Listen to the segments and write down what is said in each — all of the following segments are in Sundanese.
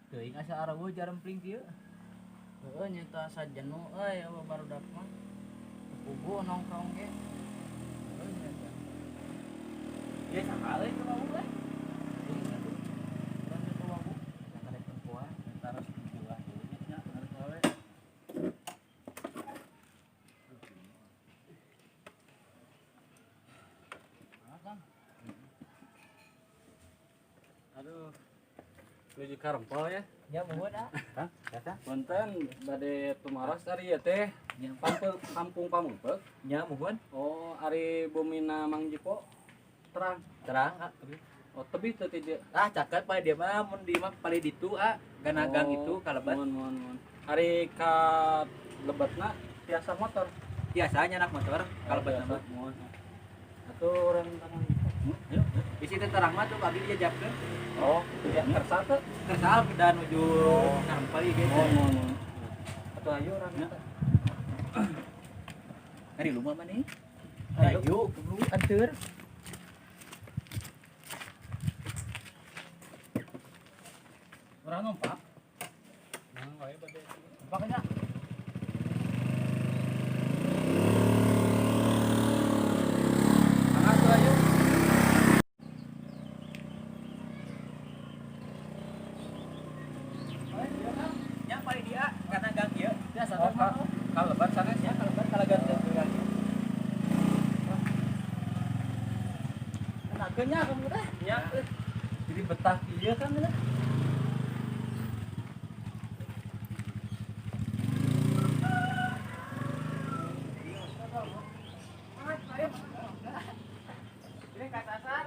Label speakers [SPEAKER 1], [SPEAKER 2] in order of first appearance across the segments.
[SPEAKER 1] Teuing asa araweuh jarempling kieu.
[SPEAKER 2] Heeh, nyata asa jenuh euy eueuh barudak mah. Puguh nongkrong ge.
[SPEAKER 1] Heuh nyata. Ya sakali teu mau euy. Teuing atuh.
[SPEAKER 2] Urang teh wabu.
[SPEAKER 1] Karek tempoan.
[SPEAKER 3] Taros dijual nya harus wae.
[SPEAKER 2] Ah, Kang.
[SPEAKER 3] Aduh. Nuju karempel ya.
[SPEAKER 1] Nya muhun ah.
[SPEAKER 3] Hah? Punten bade tumaros ari ieu teh.
[SPEAKER 1] Nya.
[SPEAKER 3] Kampung Pamumpek.
[SPEAKER 1] Nya muhun.
[SPEAKER 3] Oh, ari bumina Mang Jipo terang.
[SPEAKER 1] Terang ah.
[SPEAKER 3] Oh, tebih teu ti dieu.
[SPEAKER 1] Ah caket paling dia mah mun di mah paling ditu ah. Ganagang
[SPEAKER 3] Oh,
[SPEAKER 1] itu kalebat.
[SPEAKER 3] Mun mun mun. Ari ka lebetna tiasa motor.
[SPEAKER 1] Biasa nyanak motor kalebet
[SPEAKER 3] Biasa,
[SPEAKER 1] mah.
[SPEAKER 3] Mun. Atuh urang ka Mang Jipo. Ayo.
[SPEAKER 1] Di situ terang mah tuh abdi dijajabkeun.
[SPEAKER 3] Oh, ya kersa teu?
[SPEAKER 1] Kersa dan nuju karempel ieu gitu.
[SPEAKER 3] Oh, mun mun. Atuh ayo urang eta.
[SPEAKER 1] Ari lu mah nih?
[SPEAKER 3] Ayo.
[SPEAKER 1] Ayo, keburu anteur.
[SPEAKER 3] Urang numpak. Nah, wae bade.
[SPEAKER 2] Numpak nya.
[SPEAKER 3] Mangga tuh ayo.
[SPEAKER 1] Nya paling dia karena gang ieu.
[SPEAKER 2] Biasa
[SPEAKER 3] Oh,
[SPEAKER 2] teh mah.
[SPEAKER 3] kalebat sanes
[SPEAKER 1] Nya kalebat kalagan gang ieu.
[SPEAKER 2] Enakeun nya kamu teh.
[SPEAKER 3] Nya euy. Jadi betah ieu kan ya.
[SPEAKER 2] Ini kasasar.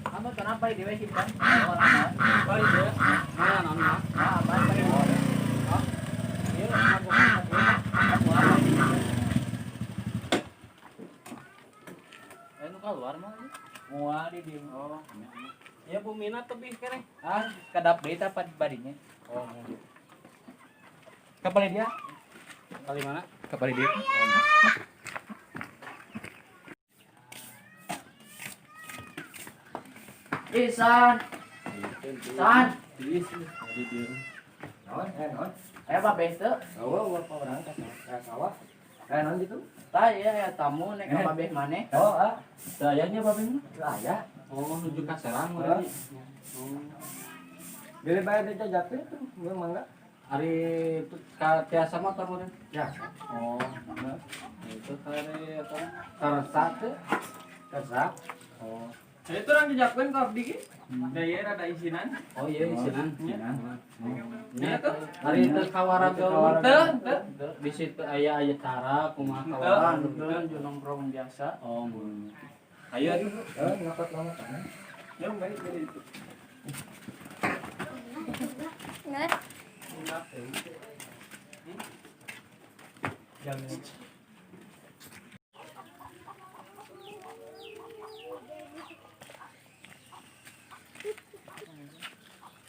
[SPEAKER 1] Kamu kenapa di dewe simpan? Oh, lama.
[SPEAKER 3] Paling dia. Mana namanya?
[SPEAKER 1] Ah, aman paling dia.
[SPEAKER 3] Oh. Ieu ngabuka
[SPEAKER 1] Aku apa di dieu?
[SPEAKER 3] Eh nu keluar mah.
[SPEAKER 1] Moal di dieu.
[SPEAKER 3] Oh, ya bumina tebih keneh.
[SPEAKER 1] Ah, kedap deui tah badinya.
[SPEAKER 3] Oh,
[SPEAKER 1] Ka paling dia?
[SPEAKER 3] kali mana?
[SPEAKER 1] Ka paling dia.
[SPEAKER 2] Ih, San. San.
[SPEAKER 3] Tiis di dieu.
[SPEAKER 4] Naon? Eh, naon?
[SPEAKER 2] Aya babeh teu?
[SPEAKER 4] Eueuh, eueuh urang ka sawah. Eh, naon gitu?
[SPEAKER 2] Tah ieu aya tamu nek ka babeh maneh.
[SPEAKER 4] Oh, ah.
[SPEAKER 3] Teu aya nya babeh mah.
[SPEAKER 4] Teu aya.
[SPEAKER 3] Oh, nuju ka Serang
[SPEAKER 4] Heeh.
[SPEAKER 3] urang. Oh.
[SPEAKER 4] Beli bae dijajakeun tuh, mun mangga.
[SPEAKER 3] Ari ka tiasa motor meureun.
[SPEAKER 4] Ya.
[SPEAKER 3] Oh, nah. Itu kari eta karsa teu?
[SPEAKER 4] Kersa.
[SPEAKER 3] Oh.
[SPEAKER 5] Jadi itu orang dijakuin ke abdi ki. Da ieu rada isinan.
[SPEAKER 3] Oh iya isinan.
[SPEAKER 4] Isinan.
[SPEAKER 3] Nya tuh. Ari teu kawara gaul.
[SPEAKER 5] Teu, teu.
[SPEAKER 3] Di situ aya aya cara kumaha kawara.
[SPEAKER 2] Teu, teu nongkrong biasa.
[SPEAKER 3] Oh, mun. Ayo aduh.
[SPEAKER 4] Eh, ngakot lama kan.
[SPEAKER 5] Ya baik jadi itu.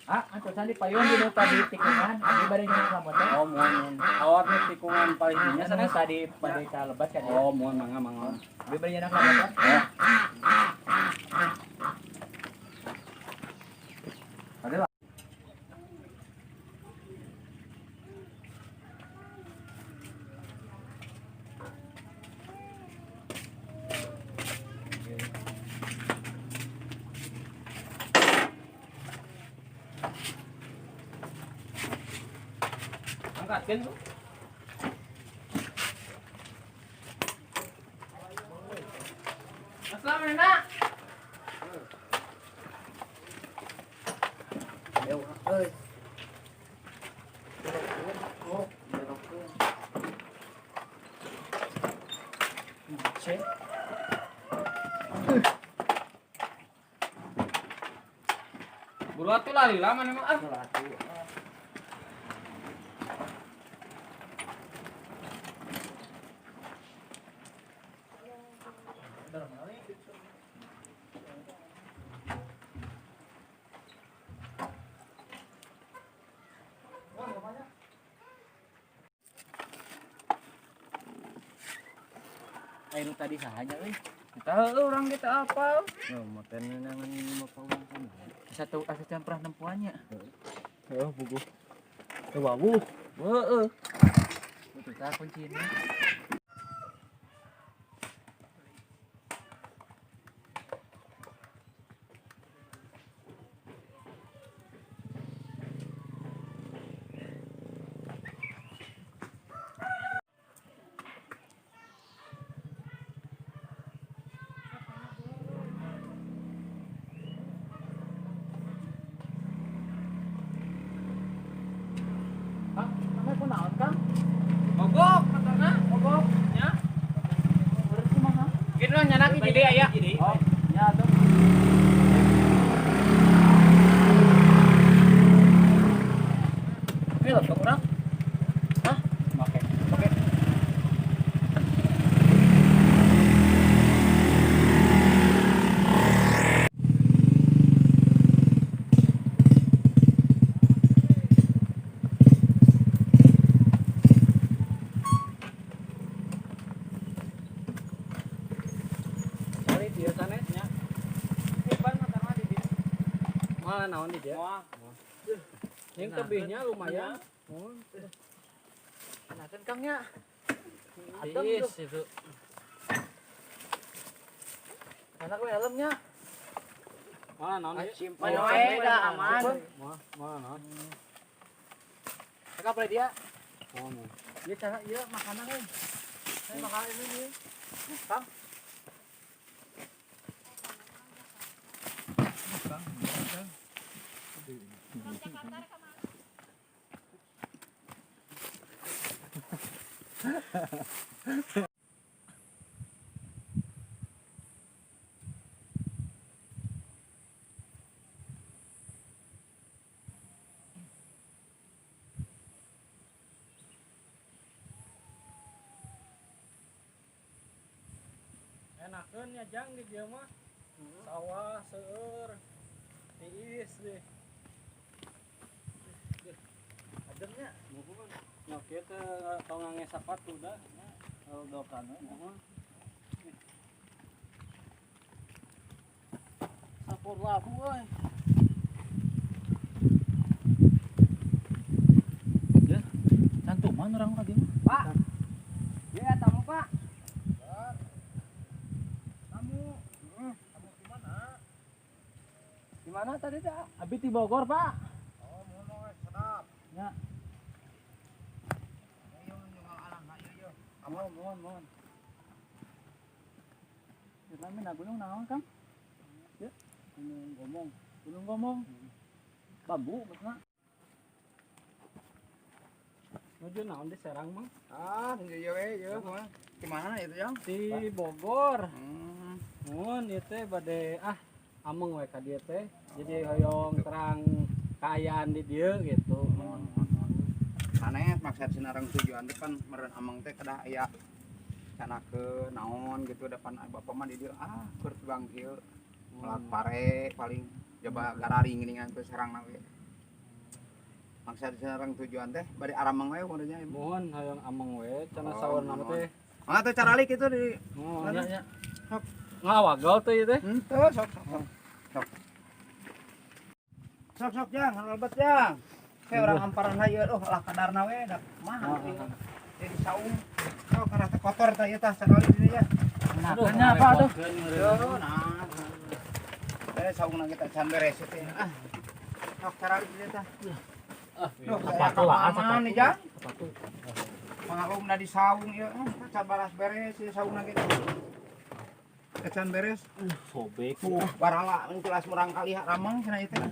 [SPEAKER 1] Ah, antosan di payun di nu tadi tikungan, abdi bade nyanak motor.
[SPEAKER 3] Oh, mun mun. Awak nih tikungan paling dinya
[SPEAKER 1] Nya
[SPEAKER 3] sanes.
[SPEAKER 1] tadi bade kalebat kan ya.
[SPEAKER 3] Oh, mun mangga mangga.
[SPEAKER 1] Abdi bade nyanak motor.
[SPEAKER 3] Ya.
[SPEAKER 4] Ada lah.
[SPEAKER 5] Angkatkeun tuh. Assalamualaikum.
[SPEAKER 2] Euy. Oh, berokeun. Cek.
[SPEAKER 5] Ulah tuh lari lama mah ah.
[SPEAKER 1] Ulah atuh. Ayo tadi sahanya euy.
[SPEAKER 5] Kita heueuh urang kita apa?
[SPEAKER 4] Nah, motor nangan bapak urang kan.
[SPEAKER 1] Satu asa can pernah nempuannya.
[SPEAKER 3] Heeh, buku. Teu wawuh.
[SPEAKER 5] Heeh.
[SPEAKER 1] Itu tah kuncina. Kang, namanya kunaon, Kang?
[SPEAKER 5] Mogok motorna.
[SPEAKER 1] Mogok.
[SPEAKER 5] Nya.
[SPEAKER 1] Berarti kumaha?
[SPEAKER 5] Kieu lah nyana ki jadi aya.
[SPEAKER 1] Oh, nya atuh. Ini laptop urang. Hah?
[SPEAKER 3] Make.
[SPEAKER 1] Oke.
[SPEAKER 3] Cari dia sanes nya.
[SPEAKER 5] Simpan motorna di dieu.
[SPEAKER 3] Moal naon di dia?
[SPEAKER 5] Moal.
[SPEAKER 3] Yang tebihnya lumayan.
[SPEAKER 1] Enakan Kang nya. Adem
[SPEAKER 2] Tiis
[SPEAKER 1] tuh.
[SPEAKER 2] itu.
[SPEAKER 1] Enak we helmnya.
[SPEAKER 3] Moal naon ieu?
[SPEAKER 2] Simpan we dah aman.
[SPEAKER 3] Moal moal naon?
[SPEAKER 1] Cakap boleh dia.
[SPEAKER 3] Moal. moal.
[SPEAKER 1] Iya cara iya makanan kan. Saya makanan ini nih. Kang.
[SPEAKER 3] Enakeun nya jang di dieu mah. Sawah seueur. Tiis deh.
[SPEAKER 1] Ademnya.
[SPEAKER 3] Nah, kieu teh tong ngange sapatu dah. Dokan we. Muhun.
[SPEAKER 1] Sapur labu euy.
[SPEAKER 2] Ya. Cantuman orang tadi mah.
[SPEAKER 5] Pak. Iya tamu, Pak.
[SPEAKER 4] Kamu, kamu di mana?
[SPEAKER 1] Di mana tadi dah? Abi di Bogor, Pak.
[SPEAKER 4] Oh, mono sedap.
[SPEAKER 1] Ya.
[SPEAKER 4] Ayo nyunggal alam ayo yo.
[SPEAKER 1] Mohon, mohon, mohon. Kita mina gunung naon, Kang? Ya,
[SPEAKER 3] Gunung Gomong.
[SPEAKER 1] Gunung Gomong. Bambu maksudna.
[SPEAKER 3] Nuju naon di Serang mah?
[SPEAKER 4] Ah, ieu we ieu kumaha? Di mana itu, Jang?
[SPEAKER 3] Di Bogor.
[SPEAKER 4] Hmm.
[SPEAKER 3] Mun ieu teh bade ah ameng we ka dieu teh. Jadi hoyong terang kaayaan di dieu gitu.
[SPEAKER 4] Mohon, mohon, mohon. Sanes maksud sinareng tujuan teh kan meureun ameng teh kedah aya canakeun naon gitu depan bapak mah di dieu ah keur tibang kieu melak pare paling coba gararing geuningan teh Serang we. Maksud sinareng tujuan teh bade arameng we meureun nya.
[SPEAKER 3] Mohon hoyong ameng we cenah
[SPEAKER 4] Oh,
[SPEAKER 3] saurna
[SPEAKER 4] mohon.
[SPEAKER 3] teh.
[SPEAKER 4] Mangga teh caralik itu di
[SPEAKER 3] Mohon.
[SPEAKER 1] Ya, ya.
[SPEAKER 3] Ngawagel teh ieu teh.
[SPEAKER 4] Henteu sok sok sok. Sok. Sok sok jang, lebet jang. Kayak orang amparan hayu, oh lah kadarna we da kumaha ieu. Jadi saung. Sok kana teh kotor tah ieu tah sakali di dieu ya.
[SPEAKER 1] Enakannya apa tuh?
[SPEAKER 4] Yo nah. Eh saungna kita can beres teh. Ah. Sok caralik di dieu tah. Duh,
[SPEAKER 3] Sepatu lah,
[SPEAKER 4] aman nih jang.
[SPEAKER 3] Sepatu.
[SPEAKER 4] Maklumna di saung ieu, can balas beres ieu saungna gitu. Can beres.
[SPEAKER 3] Sobek.
[SPEAKER 4] Barala kelas murang kali ramang cenah ieu teh.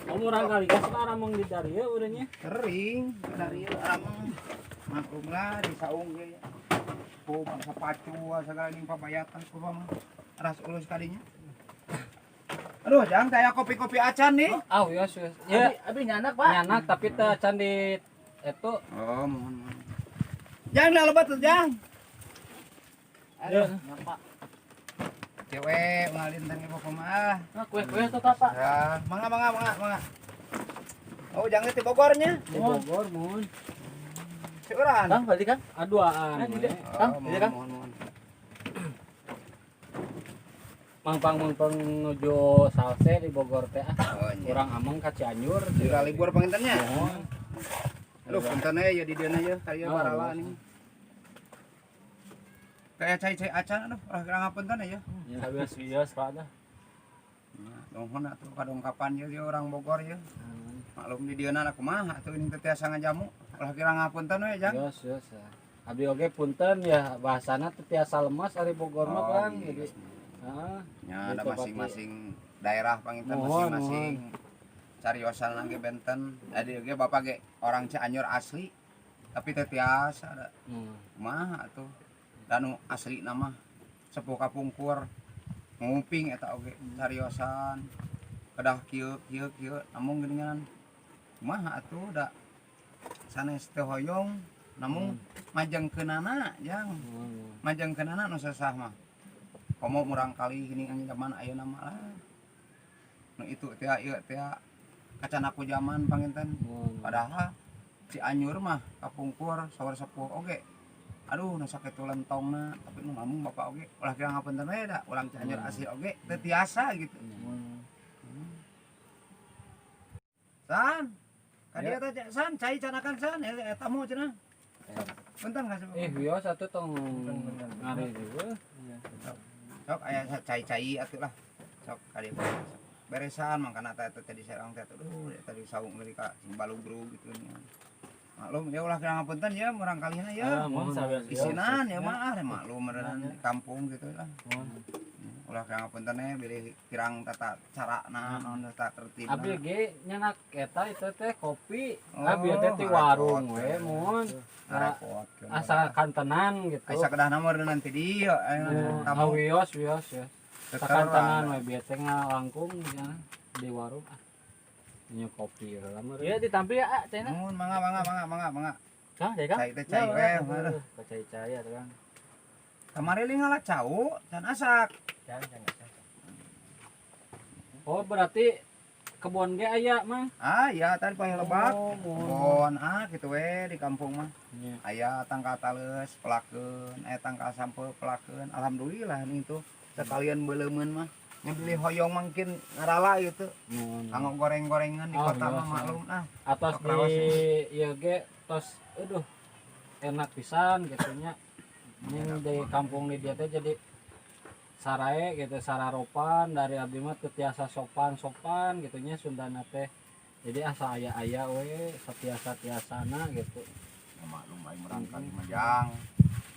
[SPEAKER 3] Oh, murang kali gas lah rameng di dieu urangnya.
[SPEAKER 4] Kering dari ramang. Maklum lah di saung ge. Oh, bangsa pacu segala ning pabayatan kumaha mah. Ras ulus kadinya. Aduh, jangan kayak kopi-kopi acan nih.
[SPEAKER 3] Ah, wios wios. Ya,
[SPEAKER 1] Abi, abi nyanak, Pak.
[SPEAKER 3] nyanak tapi teu acan di itu.
[SPEAKER 4] Oh, mohon mohon. Jangan lah lebat tuh, Jang.
[SPEAKER 1] Aduh, nyapa.
[SPEAKER 4] Cewek ngalintan ke bapak mah.
[SPEAKER 1] Nah, kue-kue tuh, Pak.
[SPEAKER 4] Ya, mangga mangga mangga mangga. Oh, jangan di Bogornya.
[SPEAKER 3] Di Bogor mun.
[SPEAKER 4] Seuran.
[SPEAKER 1] Kang, balik Kang.
[SPEAKER 3] Aduaan.
[SPEAKER 1] Nah,
[SPEAKER 3] we.
[SPEAKER 1] tidak.
[SPEAKER 4] Oh,
[SPEAKER 1] Kang,
[SPEAKER 4] mohon,
[SPEAKER 1] iya, Kang.
[SPEAKER 4] mohon, mohon.
[SPEAKER 3] Mangpang-mangpang nuju salse di Bogor teh ah.
[SPEAKER 4] Oh, iya.
[SPEAKER 3] Kurang ameng ka Cianjur.
[SPEAKER 4] Dira libur pangintennya.
[SPEAKER 3] Mohon.
[SPEAKER 4] Aduh, punten ya di dieu ya, kaya
[SPEAKER 3] Oh,
[SPEAKER 4] barala
[SPEAKER 3] iya.
[SPEAKER 4] nih. Kayak cai-cai acan aduh, ulah kira ngapunten ya.
[SPEAKER 3] Ya.
[SPEAKER 1] Wios wios, Pak dah.
[SPEAKER 4] Nah, dongkon atuh kadongkapan ya dia orang Bogor ya. Maklum di dieu na kumaha atuh ini teh tiasa ngajamu. Ulah kira ngapunten we, Jang.
[SPEAKER 3] Wios wios. Ya. Abi oge punten ya bahasana teu tiasa lemas ari Bogor mah
[SPEAKER 4] Oh,
[SPEAKER 3] Kang.
[SPEAKER 4] iya.
[SPEAKER 3] Jadi heeh.
[SPEAKER 4] Ya, ada
[SPEAKER 3] Gitu,
[SPEAKER 4] masing-masing daerah panginten
[SPEAKER 3] Mohon,
[SPEAKER 4] masing-masing cariosan lagi benten. Jadi oge bapak ge orang Cianjur asli tapi teu tiasa ada kumaha atuh. Dan nu asli nama sepuh kapungkur nguping eta oge cariosan kedah kieu kieu kieu namun geuningan kumaha atuh da sanes teu hoyong namun majengkeunana jang majengkeunana nu sesah mah komo murang kali gini kan zaman ayeuna mah lah nu itu teh ieu teh kacana ku zaman panginten. Padahal Cianjur mah kapungkur saur sepuh oge aduh nu sakitu lentongna tapi nu ngomong bapak oge ulah kira ngapunten we da urang Cianjur asli oge teu tiasa gitu. San ka dieu teh San cai canakan San eta tamu cenah. Punten ka
[SPEAKER 3] Eh, wios atuh tong ngari riweuh.
[SPEAKER 4] Sok aya cai-cai atuh lah. Sok ka dieu beresan mangkana teh eta teh di serang teh aduh eta di saung deui ka sing balugru gitu nya. Maklum ya ulah kira ngapunten ya murang kalihna ya.
[SPEAKER 3] Ah, mohon.
[SPEAKER 4] Isinan ya mah ah maklum meureunan di kampung gitu lah. Ulah kira ngapunten we bilih kirang tata carana naon tata tertibna.
[SPEAKER 3] Abi ge nyanak eta itu teh kopi.
[SPEAKER 4] Oh,
[SPEAKER 3] Abi teh ti warung we mun.
[SPEAKER 4] Repot.
[SPEAKER 3] Asa kantenan gitu.
[SPEAKER 4] Asa kedahna mah nanti dieu
[SPEAKER 3] Ah,
[SPEAKER 4] tamu
[SPEAKER 3] wios wios ya.
[SPEAKER 4] Teteran.
[SPEAKER 3] Sakantenan we bieu teh ngalangkung ya di warung ah. Ini kopi lah meureun.
[SPEAKER 1] Iya ditampi ya, ah, cenah.
[SPEAKER 4] Mun mangga mangga mangga mangga mangga.
[SPEAKER 1] Kang, cai Kang.
[SPEAKER 4] Cai teh cai we.
[SPEAKER 1] Aduh, cai-cai atuh Kang.
[SPEAKER 4] Kamari li ngalah cau can asak.
[SPEAKER 1] Jangan, jangan, jangan.
[SPEAKER 3] Oh, berarti kebon ge aya mah.
[SPEAKER 4] Ah iya tadi paling lebak.
[SPEAKER 3] Oh, mohon.
[SPEAKER 4] Kebon ah gitu we di kampung mah.
[SPEAKER 3] Nya.
[SPEAKER 4] Aya tangkal tales pelakeun, aya tangkal sampeu pelakeun. Alhamdulillah nih tuh sekalian beleumeun mah. Nyebeli hoyong mungkin ngarala gitu.
[SPEAKER 3] Mohon.
[SPEAKER 4] Kanggo goreng-gorengan di
[SPEAKER 3] Oh,
[SPEAKER 4] kota
[SPEAKER 3] iya,
[SPEAKER 4] mah
[SPEAKER 3] iya.
[SPEAKER 4] maklum ah.
[SPEAKER 3] Atos
[SPEAKER 4] Sok
[SPEAKER 3] di
[SPEAKER 4] raos.
[SPEAKER 3] ieu ge tos aduh enak pisan gitu nya. Ning di kampung di dieu teh jadi sarae gitu sararopan dari abdi mah teu tiasa sopan-sopan gitu nya Sundana teh. Jadi asa aya-aya we satiasa-tiasana gitu.
[SPEAKER 4] Ya, maklum aing murang kali mah jang.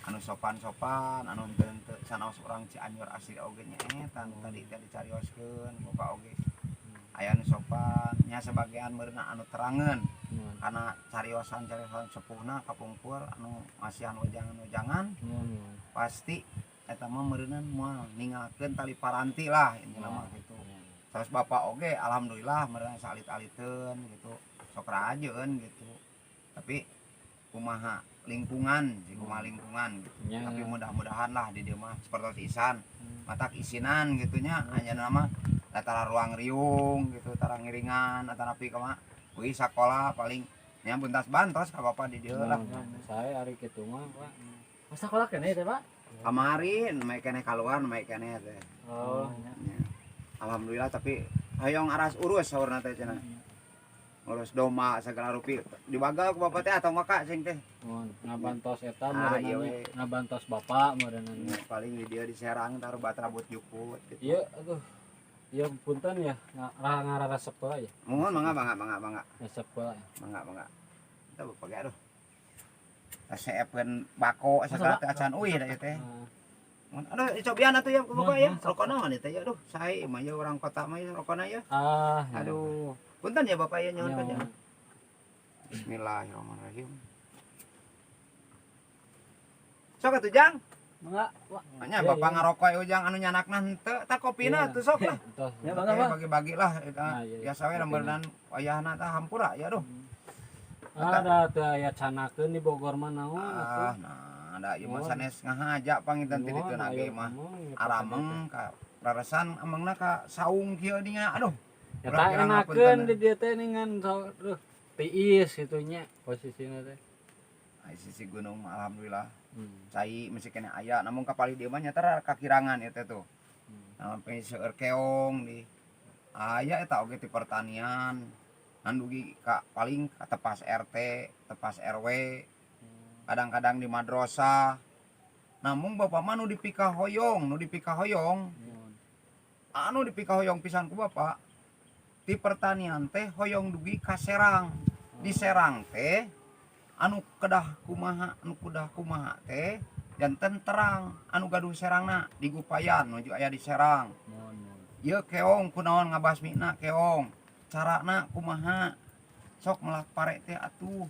[SPEAKER 4] Anu sopan-sopan, anu henteu henteu sanaos urang Cianjur asli oge nya eta anu tadi teh dicarioskeun bapak oge. Aya anu sopan, nya sebagian meureunna anu terangeun
[SPEAKER 3] Mohon.
[SPEAKER 4] karena cariosan-cariosan sepuhna kapungkur anu masihan wejangan-wejangan
[SPEAKER 3] Mohon.
[SPEAKER 4] pasti eta mah meureunan moal ninggalkeun tali paranti lah intina mah gitu. Terus bapak oge alhamdulillah meureun salit-aliteun gitu. Sok rajeun gitu. Tapi kumaha lingkungan, sih kumaha lingkungan gitu.
[SPEAKER 3] Nya.
[SPEAKER 4] Tapi mudah-mudahan lah di dieu mah seperti Isan matak isinan gitu nya hanya nama tara ruang riung gitu tara ngiringan atau napi kama wih sakola paling nya buntas bantos ka bapak di dieu lah.
[SPEAKER 3] Mohon. Saya ari kitu mah, Pak.
[SPEAKER 1] Masa sekolah keneh teh, Pak?
[SPEAKER 4] Kamari naik keneh keluar naik keneh teh.
[SPEAKER 1] Oh, nya.
[SPEAKER 4] Ya. Alhamdulillah tapi hoyong aras urus saurna teh cenah. Ngurus domba segala rupi dibagal ku bapak teh atau ngaka sing teh.
[SPEAKER 3] Mohon ngabantos eta
[SPEAKER 4] Ah,
[SPEAKER 3] meureunna
[SPEAKER 4] iya
[SPEAKER 3] nya.
[SPEAKER 4] we.
[SPEAKER 3] Ngabantos bapak meureunna nya.
[SPEAKER 4] Ya, paling di dia di Serang taruh bat rambut jukut gitu.
[SPEAKER 3] Iya, aduh. Iya punten ya, ngarara heula ya.
[SPEAKER 4] Mohon mangga mangga mangga mangga
[SPEAKER 3] Resep heula.
[SPEAKER 4] Mangga mangga. Kita bapak ge aduh. Seepkeun bako segala teh acan uih da ieu teh.
[SPEAKER 3] Ah,
[SPEAKER 4] Mohon, aduh cobian atuh ya ku bapak ya.
[SPEAKER 3] Mohon,
[SPEAKER 4] Rokona mah teh ya aduh sae mah ya orang kota mah ya rokona ya.
[SPEAKER 3] Ah, ya.
[SPEAKER 4] Aduh. Punten ya bapak ya nyuhunkeun ya.
[SPEAKER 3] Ya.
[SPEAKER 4] Bismillahirrahmanirrahim. Sok atuh Jang.
[SPEAKER 2] Mangga, Pak.
[SPEAKER 4] Hanya
[SPEAKER 3] Iya,
[SPEAKER 4] bapak
[SPEAKER 3] iya.
[SPEAKER 4] ngarokok ya ujang anu nyanakna henteu tah kopina
[SPEAKER 3] Iya.
[SPEAKER 4] tuh sok lah.
[SPEAKER 3] Tos.
[SPEAKER 1] Ya, mangga,
[SPEAKER 4] Oke,
[SPEAKER 1] Pak.
[SPEAKER 4] bagi-bagi lah eta.
[SPEAKER 3] Nah, iya, iya.
[SPEAKER 4] Biasa we lembeurnan wayahna tah hampura ya duh.
[SPEAKER 3] Ada teu aya canakeun di Bogor mah naon
[SPEAKER 4] Ah,
[SPEAKER 3] atuh.
[SPEAKER 4] nah, ada ieu mah
[SPEAKER 3] Mohon.
[SPEAKER 4] sanes ngahaja panginten ti ditu
[SPEAKER 3] Mohon,
[SPEAKER 4] na ge
[SPEAKER 3] ayo,
[SPEAKER 4] mah.
[SPEAKER 3] mohon, gitu.
[SPEAKER 4] Arameng ka raresan amengna ka saung kieu dinya. Aduh.
[SPEAKER 3] Ya
[SPEAKER 4] Urang
[SPEAKER 3] tak
[SPEAKER 4] kirang
[SPEAKER 3] enakeun
[SPEAKER 4] ngapunten.
[SPEAKER 3] di dieu teh ningan so, duh, tiis kitu nya posisina teh.
[SPEAKER 4] Ai sisi gunung mah alhamdulillah.
[SPEAKER 3] Hmm.
[SPEAKER 4] Cai masih keneh aya namun kapalih dieu mah nyata kakirangan ieu teh tuh. Nah, sampai seueur keong di aya eta oge ti pertanian. Ngan dugi ka paling ka tepas RT, tepas RW, kadang-kadang di madrasah. Namun bapak mah nu dipikahoyong, nu dipikahoyong,
[SPEAKER 3] Mohon.
[SPEAKER 4] anu dipikahoyong pisan ku bapak di pertanian teh hoyong dugi ka Serang. Di Serang teh anu kedah kumaha, anu kedah kumaha teh janten terang anu gaduh serangna di Gupayan nuju aya di Serang.
[SPEAKER 3] Mohon, mohon.
[SPEAKER 4] Ieu keong kunaon ngabasmina keong. Carana kumaha? Sok melak pare teh atuh.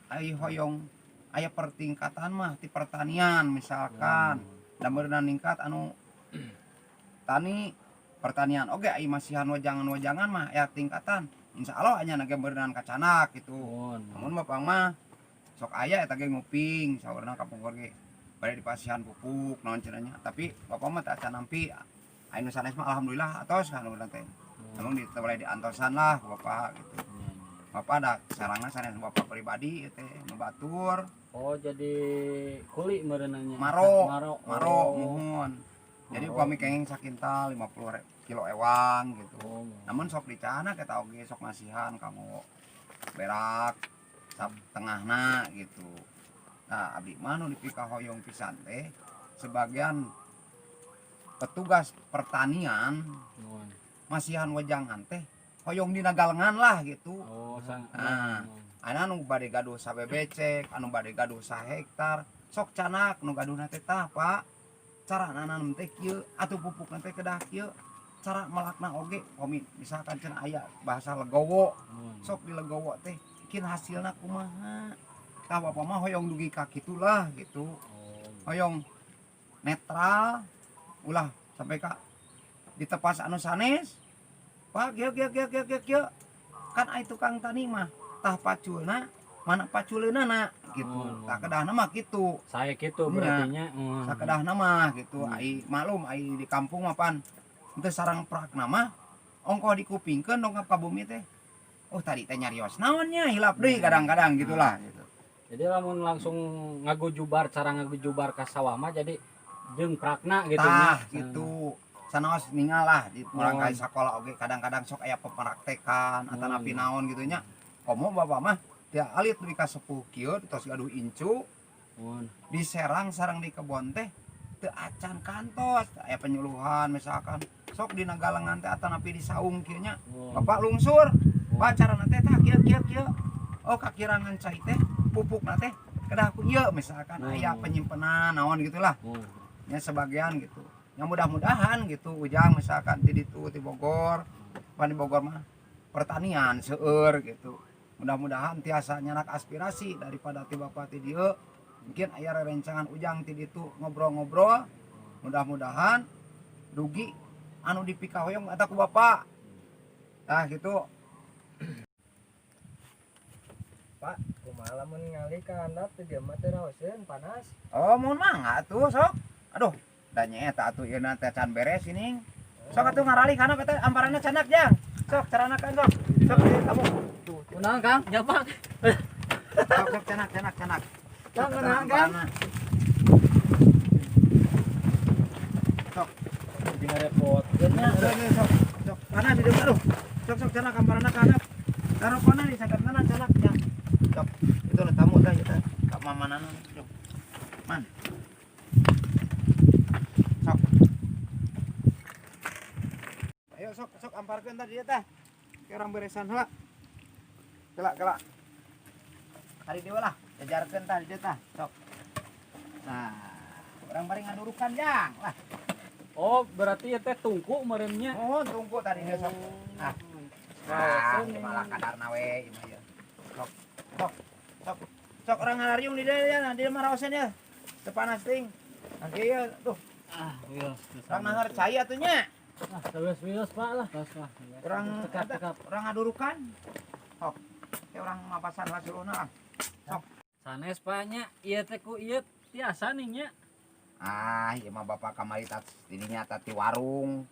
[SPEAKER 4] Ai hoyong aya pertingkatan mah ti pertanian misalkan. Da meureunna ningkat anu tani pertanian oge ai masihan wejangan-wejangan mah aya tingkatan. Insya Allah anya ge meureunan kacanak gitu.
[SPEAKER 3] Mohon.
[SPEAKER 4] Namun bapak mah sok aya eta ge nguping saurna kapungkur ge bade dipasihan pupuk naon cenah nya. Tapi bapak mah teu acan nampi. Aya nu sanes mah alhamdulillah atos kan urang teh. Namun di boleh diantosan lah ku bapak gitu. Bapak ada sarangna sanes bapak pribadi ieu teh nu batur.
[SPEAKER 3] Oh, jadi kuli meureunanya.
[SPEAKER 4] Maro.
[SPEAKER 3] Maro.
[SPEAKER 4] Maro
[SPEAKER 3] Oh.
[SPEAKER 4] muhun. Jadi
[SPEAKER 3] Maro.
[SPEAKER 4] upami kenging sakintal 50 kilo ewang gitu.
[SPEAKER 3] Oh, mohon.
[SPEAKER 4] Namun sok dicanak eta oge sok masihan kanggo berak sap tengahna gitu. Nah, abdi mah nu dipikahoyong pisan teh sebagian petugas pertanian
[SPEAKER 3] Mohon.
[SPEAKER 4] masihan wejangan teh hoyong dina galengan lah gitu.
[SPEAKER 3] Oh, sang.
[SPEAKER 4] Ah.
[SPEAKER 3] Mohon.
[SPEAKER 4] Ana nu bade gaduh sabebecek, anu bade gaduh sahektar, sok canak nu gaduhna teh tah Pak. Cara nanam teh kieu, atuh pupukna teh kedah kieu. Cara melakna oge komi misalkan cenah aya bahasa legowo,
[SPEAKER 3] Mohon.
[SPEAKER 4] sok di legowo teh bikin hasilna kumaha. Tah bapak mah hoyong dugi ka kitulah gitu.
[SPEAKER 3] Oh.
[SPEAKER 4] Hoyong netral ulah sampai ka ditepas anu sanes. Pak kieu kieu kieu kieu kieu kieu. Kan ai tukang tani mah tah paculna mana paculeunana gitu.
[SPEAKER 3] Oh,
[SPEAKER 4] Tah kedahna mah kitu.
[SPEAKER 3] Saya gitu
[SPEAKER 4] Nya.
[SPEAKER 3] berarti nya. Hmm.
[SPEAKER 4] Sakedahna mah gitu.
[SPEAKER 3] Hmm.
[SPEAKER 4] Ai maklum ai di kampung mah pan teu sarang prakna mah ongkoh dikupingkeun dongkap ka bumi teh. Oh tadi teh nyarios naon nya hilap deui kadang-kadang gitulah gitu.
[SPEAKER 3] Jadi lamun langsung ngagujubar cara ngagujubar ka sawah mah jadi jeung prakna gitu
[SPEAKER 4] Tah
[SPEAKER 3] nya.
[SPEAKER 4] gitu. Sanaos ningal lah di urang
[SPEAKER 3] Oh.
[SPEAKER 4] ka sakola oge kadang-kadang sok aya pepraktekan atanapi
[SPEAKER 3] Hmm.
[SPEAKER 4] naon gitu nya. Komo bapak mah teu alit dugi ka sepuh kieu tos gaduh incu
[SPEAKER 3] Mohon.
[SPEAKER 4] di Serang sareng di kebon teh teu acan kantos aya penyuluhan misalkan sok dina galengan teh atanapi di saung kieu nya.
[SPEAKER 3] Mohon.
[SPEAKER 4] Bapak lungsur Pak carana teh tah kieu kieu kieu oh kakirangan cai teh pupukna teh kedah ku ieu misalkan
[SPEAKER 3] Hmm.
[SPEAKER 4] aya penyimpenan naon gitulah
[SPEAKER 3] Mohon.
[SPEAKER 4] ya sebagian gitu yang mudah-mudahan gitu ujang misalkan di ditu di Bogor pan di Bogor mah pertanian seueur gitu mudah-mudahan tiasa nyanak aspirasi daripada ti bapak ti dieu mungkin aya rerencangan ujang ti ditu ngobrol-ngobrol mudah-mudahan dugi anu dipikahoyong eta ku bapak tah gitu.
[SPEAKER 6] Pak, kumaha lamun ngali ka handap teh dia mah teh raoseun panas.
[SPEAKER 4] Oh mohon mangga atuh sok aduh da nya eta atuh ieu teh can beres ini sok atuh ngarali kana eta amparanna canak jang sok carana kan sok sok ieu kamu.
[SPEAKER 2] Kunaon, Kang? Ya, Pak.
[SPEAKER 4] Sok sok canak canak canak.
[SPEAKER 2] Kang,
[SPEAKER 4] Sok,
[SPEAKER 2] kunaon, Kang?
[SPEAKER 4] amparana. Sok.
[SPEAKER 3] Jadi ngarepotkeun nya.
[SPEAKER 4] Sok sok sok sok panas di depan aduh sok sok canak amparana kana taruh pana di sakatana canak ya sok itu nu tamu tah eta ka mamanana sok man sok ayo sok sok amparkeun tadi dia tah ke orang beresan heula kela kela tadi deui lah jajarkeun tah di dieu tah sok nah orang bari ngadurukan jang lah.
[SPEAKER 3] Oh, berarti ya teh tungku meureun nya.
[SPEAKER 4] Mohon tunggu tadi dia sok ah. Ah, ieu malah kadarna we ieu mah ya. Sok sok sok sok orang ngalariung di dieu ya, nah, di mah raoseun ya. Teu panas ting. Iya, tuh.
[SPEAKER 3] Ah, wios.
[SPEAKER 4] Urang nahar cai atuh nya.
[SPEAKER 3] Ah, wios wios Pak lah. Tos lah.
[SPEAKER 4] Urang
[SPEAKER 3] Cekap
[SPEAKER 4] eta,
[SPEAKER 3] cekap.
[SPEAKER 4] Urang ngadurukan. Sok. Ya urang mapasan lah suruhna lah.
[SPEAKER 3] Sanes Pak nya, ieu teh ku ieu tiasa nih nya.
[SPEAKER 4] Ah, ieu mah bapak kamari tas didinya tadi warung.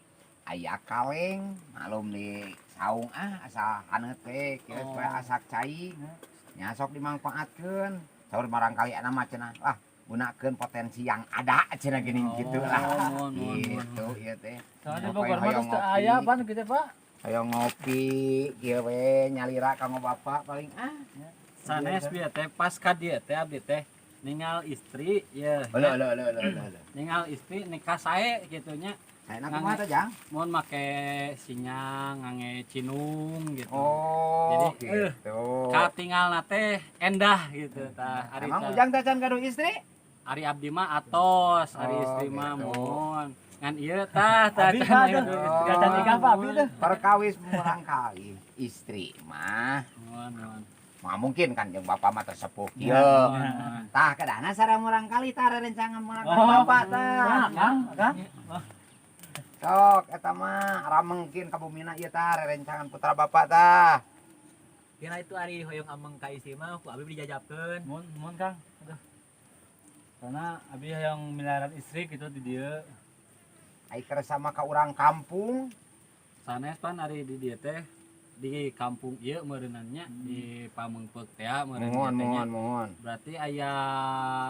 [SPEAKER 4] Aya kaleng, malum di saung ah asa haneut teh, kieu
[SPEAKER 3] Oh.
[SPEAKER 4] we asak cai. Nya sok dimangpaatkeun. Saur barangkali ana mah cenah lah gunakeun potensi yang ada cenah geuning gitu lah.
[SPEAKER 3] Oh, mohon mohon mohon.
[SPEAKER 4] Gitu ieu teh.
[SPEAKER 1] Soalnya di
[SPEAKER 4] Pokoknya
[SPEAKER 1] Bogor mah
[SPEAKER 4] hoyong
[SPEAKER 1] terus teu
[SPEAKER 4] ngopi.
[SPEAKER 1] aya pan gitu Pak.
[SPEAKER 4] Hoyong ngopi kieu we nyalira kanggo bapak paling ah.
[SPEAKER 3] Sanes bieu teh pas ka dieu teh abdi teh ningal istri ya.
[SPEAKER 4] Heuh heuh heuh heuh heuh.
[SPEAKER 3] Ningal istri nikah sae gitu nya.
[SPEAKER 4] Saena kumaha teh, Jang?
[SPEAKER 3] Mun make sinyang, ngangge cinung gitu.
[SPEAKER 4] Oh,
[SPEAKER 3] Jadi, eh,
[SPEAKER 4] gitu.
[SPEAKER 3] Katinggalna teh endah gitu tah. Ari
[SPEAKER 4] Emang
[SPEAKER 3] tah-
[SPEAKER 4] Ujang teh can gaduh istri?
[SPEAKER 3] Ari abdi mah atos, ari
[SPEAKER 4] Oh,
[SPEAKER 3] istri mah
[SPEAKER 4] gitu.
[SPEAKER 3] mohon. Ngan ieu tah tah
[SPEAKER 1] Abi
[SPEAKER 3] can
[SPEAKER 1] mah
[SPEAKER 3] aya
[SPEAKER 1] tuh.
[SPEAKER 3] gaduh istri.
[SPEAKER 1] Gacan nikah Pak abi tuh.
[SPEAKER 4] Perkawis murangkali istri mah
[SPEAKER 3] Mohon mohon.
[SPEAKER 4] mah mungkin kan jeung bapak mah tersepuh kieu.
[SPEAKER 3] Mohon, mohon.
[SPEAKER 4] Tah kedana sareng murangkali tah rerencangan murangkali
[SPEAKER 1] Oh.
[SPEAKER 4] bapak tah.
[SPEAKER 1] Nah, Kang, Kang.
[SPEAKER 4] Sok eta mah ramengkin ka bumina ieu tah rerencangan putra bapak tah.
[SPEAKER 6] Kira itu ari hoyong ameng ka istri mah ku abi dijajabkeun.
[SPEAKER 1] Mun mun Kang. Aduh. Karena abi yang miliaran istri gitu di dieu.
[SPEAKER 4] Ai keur sama ka urang kampung.
[SPEAKER 3] Sanes pan ari di dieu teh di kampung ieu meureunannya di Pameungpeuk teh meureun
[SPEAKER 4] Mohon
[SPEAKER 3] ieu teh nya.
[SPEAKER 4] mohon mohon.
[SPEAKER 3] Berarti aya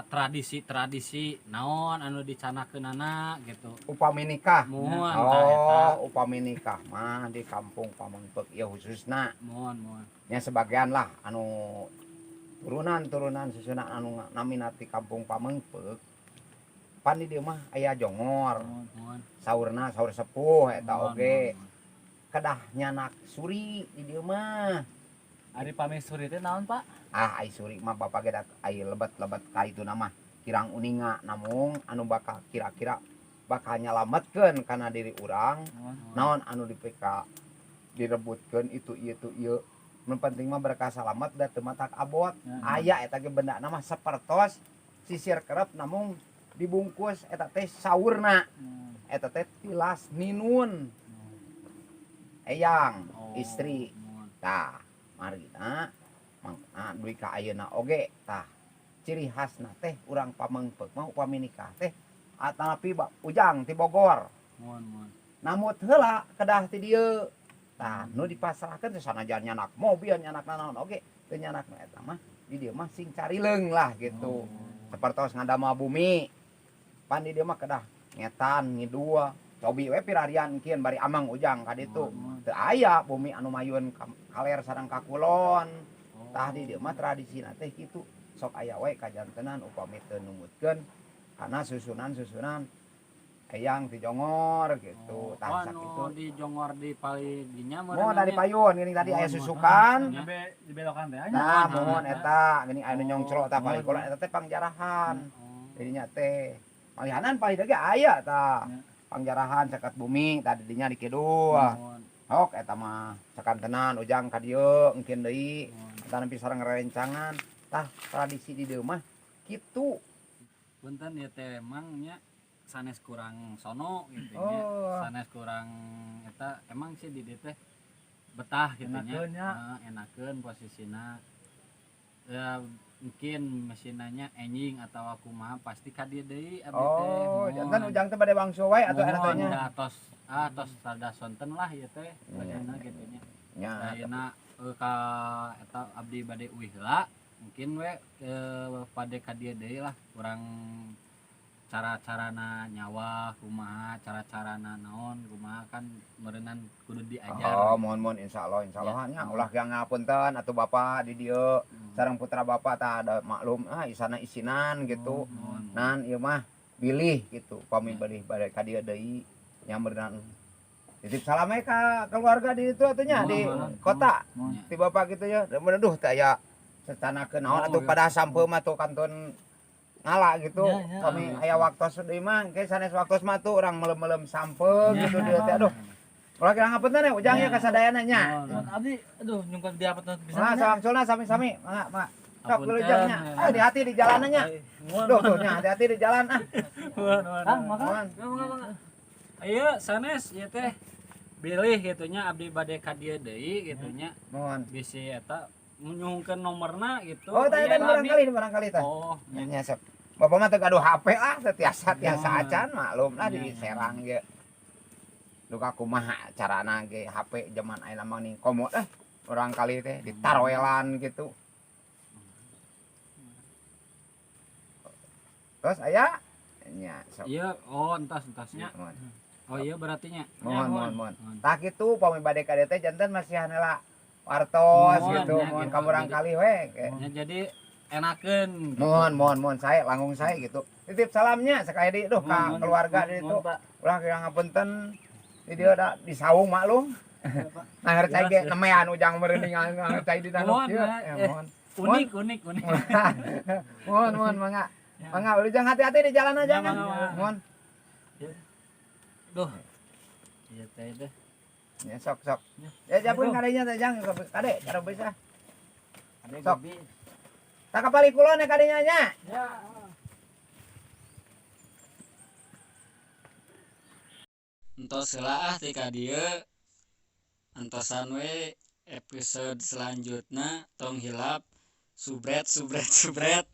[SPEAKER 3] tradisi-tradisi naon anu dicanakeunana gitu.
[SPEAKER 4] Upami nikah.
[SPEAKER 3] Mohon tah eta.
[SPEAKER 4] Oh, upami nikah mah di kampung Pameungpeuk ieu khususna.
[SPEAKER 3] Mohon mohon.
[SPEAKER 4] Nya sebagian lah anu turunan-turunan susunan anu namina ti kampung Pameungpeuk. Pan di dieu mah aya jongor,
[SPEAKER 3] Mohon.
[SPEAKER 4] saurna saur sepuh eta
[SPEAKER 3] Mohon,
[SPEAKER 4] oge.
[SPEAKER 3] mohon.
[SPEAKER 4] Kedah nyanak suri di dieu mah.
[SPEAKER 1] Ari pami suri teh naon Pak?
[SPEAKER 4] Ah, ai suri mah bapak ge ai lebet-lebet ka itu nama kirang uninga namung anu bakal kira-kira bakal nyalametkeun kana diri urang naon anu dipika direbutkeun itu ieu tu ieu. Nu penting mah berkah salamet da teu matak abot. Aya eta ge benda mah sapertos sisir kerep namung dibungkus eta teh saurna eta teh tilas ninun eyang
[SPEAKER 3] Oh,
[SPEAKER 4] istri.
[SPEAKER 3] Mohon.
[SPEAKER 4] Tah marina mangkana dugi ka ayeuna oge tah ciri khasna teh urang Pameungpeuk mah upami nikah teh atanapi Ujang ti Bogor
[SPEAKER 3] Mohon mohon.
[SPEAKER 4] namut heula kedah ti dieu. Tah nu dipasrahkeun teh sanajan nyanak mobil nyanak naon oge teu nyanak nu eta mah di dieu mah sing carileung lah gitu. Sapertos ngadamel bumi pan di dieu mah kedah ngetan ngidul cobi we pirarian kieun bari amang Ujang ka ditu teu aya bumi anu mayun kaler sareng ka kulon. Tah di dieu mah tradisina teh kitu sok aya we kajantenan upami teu numutkeun kana susunan-susunan eyang ti jongor gitu.
[SPEAKER 3] Oh,
[SPEAKER 4] Tah
[SPEAKER 3] anu
[SPEAKER 4] sakitu.
[SPEAKER 3] Di jongor di palidinya
[SPEAKER 4] Mohon dari payun geuning tadi aya
[SPEAKER 3] Mohon,
[SPEAKER 4] susukan.
[SPEAKER 3] mohon.
[SPEAKER 1] Dibelokan teh nya.
[SPEAKER 4] Nah,
[SPEAKER 3] Mohon,
[SPEAKER 4] mohon
[SPEAKER 3] eta.
[SPEAKER 4] Eta geuning aya nu nyongcro tah paling
[SPEAKER 1] Mohon.
[SPEAKER 4] kolon eta teh pangjarahan.
[SPEAKER 3] Oh.
[SPEAKER 4] Jadinya teh malihanan paling ge aya tah.
[SPEAKER 1] Ya.
[SPEAKER 4] Pangjarahan caket bumi tadi dinya di kidul.
[SPEAKER 3] Mohon.
[SPEAKER 4] Sok eta mah sakantenan Ujang ka dieu engkeun deui.
[SPEAKER 3] Mohon.
[SPEAKER 4] Eta nepi sareng rerencangan. Tah tradisi di dieu mah kitu.
[SPEAKER 3] Punten ya teh emang nya sanes kurang sono gitu nya.
[SPEAKER 4] Oh.
[SPEAKER 3] Sanes kurang eta emang sih di dieu teh betah gitu nya.
[SPEAKER 1] Enakeun nya.
[SPEAKER 3] Heeh, enakeun posisina. Ya mungkin mesinanya enjing atau kumaha pasti ka dieu deui abdi teh.
[SPEAKER 4] Oh,
[SPEAKER 3] Mohon.
[SPEAKER 4] janten Ujang teh bade wangsul wae atuh eta teh
[SPEAKER 3] Mohon
[SPEAKER 4] nya.
[SPEAKER 3] da tos ah tos rada sonten lah ieu teh badana gitu nya.
[SPEAKER 4] Nya.
[SPEAKER 3] Ayeuna ka eta abdi bade uih heula mungkin we pade ka dieu deui lah kurang cara-carana nyawa kumaha cara-carana naon kumaha kan meureunan kudu diajar.
[SPEAKER 4] Oh, mohon mohon insyaallah insyaallah nya ulah ge ngapunten atuh bapak di dieu sareng putra bapak tah ada maklum ah isana isinan gitu.
[SPEAKER 3] Mohon.
[SPEAKER 4] Nan ieu mah bilih gitu pami bade bade ka dieu deui nya meureunan titip salam we ka keluarga di ditu atuh nya di
[SPEAKER 3] Mohon,
[SPEAKER 4] kota
[SPEAKER 3] mohon.
[SPEAKER 4] ti bapak gitu ya. Duh teh aya secanakeun naon
[SPEAKER 3] Oh,
[SPEAKER 4] atuh
[SPEAKER 3] iya.
[SPEAKER 4] pada sampeu mah tuh kantun ngala gitu.
[SPEAKER 1] Ya, ya.
[SPEAKER 4] Kami aya waktos deui mah engke sanes waktos mah tuh urang melem-melem sampeu
[SPEAKER 3] Ya.
[SPEAKER 4] gitu dieu teh aduh. Ulah kira ngapunten ya Ujang ya
[SPEAKER 3] Ya.
[SPEAKER 4] ka sadayana nya.
[SPEAKER 3] Mohon.
[SPEAKER 1] Abdi aduh nyungkeun dia apa tuh bisa.
[SPEAKER 4] Mangga sawangsulna sami-sami. Mangga, mangga. Sok
[SPEAKER 3] Apunten.
[SPEAKER 4] wilujeng nya. Hati-hati di jalanannya.
[SPEAKER 3] Mohon.
[SPEAKER 4] Duh, tuh nya hati-hati di jalan ah.
[SPEAKER 2] Ah, maka
[SPEAKER 4] Mohon.
[SPEAKER 3] Ayo sanes ieu teh bilih gitu nya abdi bade ka dieu deui gitu nya.
[SPEAKER 4] Mohon.
[SPEAKER 3] Bisi eta nyuhunkeun nomorna gitu.
[SPEAKER 4] Oh, tah
[SPEAKER 3] Iya,
[SPEAKER 4] eta barangkali barangkali tah.
[SPEAKER 3] Oh,
[SPEAKER 4] Nya nya sok. Bapak mah teu gaduh HP ah, teu tiasa tiasa
[SPEAKER 3] Mohon.
[SPEAKER 4] acan maklum lah di
[SPEAKER 3] Nya.
[SPEAKER 4] Serang ge. Duka kumaha carana ge HP zaman ayeuna mah ning komo eh urang kali teh ditaroelan gitu. Terus aya nya sok.
[SPEAKER 3] Iya, oh entas entasnya.
[SPEAKER 4] Mohon.
[SPEAKER 3] Oh iya berarti nya.
[SPEAKER 4] Mohon mohon mohon.
[SPEAKER 3] Mohon.
[SPEAKER 4] Tah kitu pami bade ka dieu teh janten masihan heula wartos
[SPEAKER 3] Mohon,
[SPEAKER 4] gitu,
[SPEAKER 3] nya,
[SPEAKER 4] mohon
[SPEAKER 3] gitu.
[SPEAKER 4] ka urang kali we.
[SPEAKER 3] Ya, jadi enakeun gitu.
[SPEAKER 4] Mohon mohon mohon saya langkung saya gitu. Titip salamnya sekali di duh ka
[SPEAKER 3] Mohon,
[SPEAKER 4] keluarga di itu.
[SPEAKER 2] Mohon, Pak.
[SPEAKER 4] Ulah kira ngapunten di dieu da di saung maklum. Nah, ngerti ge nemean ujang meureun ngerti di danau
[SPEAKER 3] Mohon,
[SPEAKER 4] kieu.
[SPEAKER 3] Pak.
[SPEAKER 4] Ya,
[SPEAKER 3] Eh.
[SPEAKER 4] mohon.
[SPEAKER 3] Unik unik unik.
[SPEAKER 4] Mohon mohon mangga. Mangga ujang hati-hati di jalan aja
[SPEAKER 3] Ya,
[SPEAKER 4] kan.
[SPEAKER 3] mangga, mangga.
[SPEAKER 4] Mohon.
[SPEAKER 3] Duh. Iya teh deh.
[SPEAKER 4] Ya sok sok. Ya japun kadenya teh jang sok kade cara bisa.
[SPEAKER 2] Ade
[SPEAKER 4] Sok.
[SPEAKER 2] gobi.
[SPEAKER 4] Tak kapali kulon ya kadenya nya.
[SPEAKER 3] Ya. Entos heula ah ti ka dieu. Antosan we episode selanjutna tong hilap subret subret subret.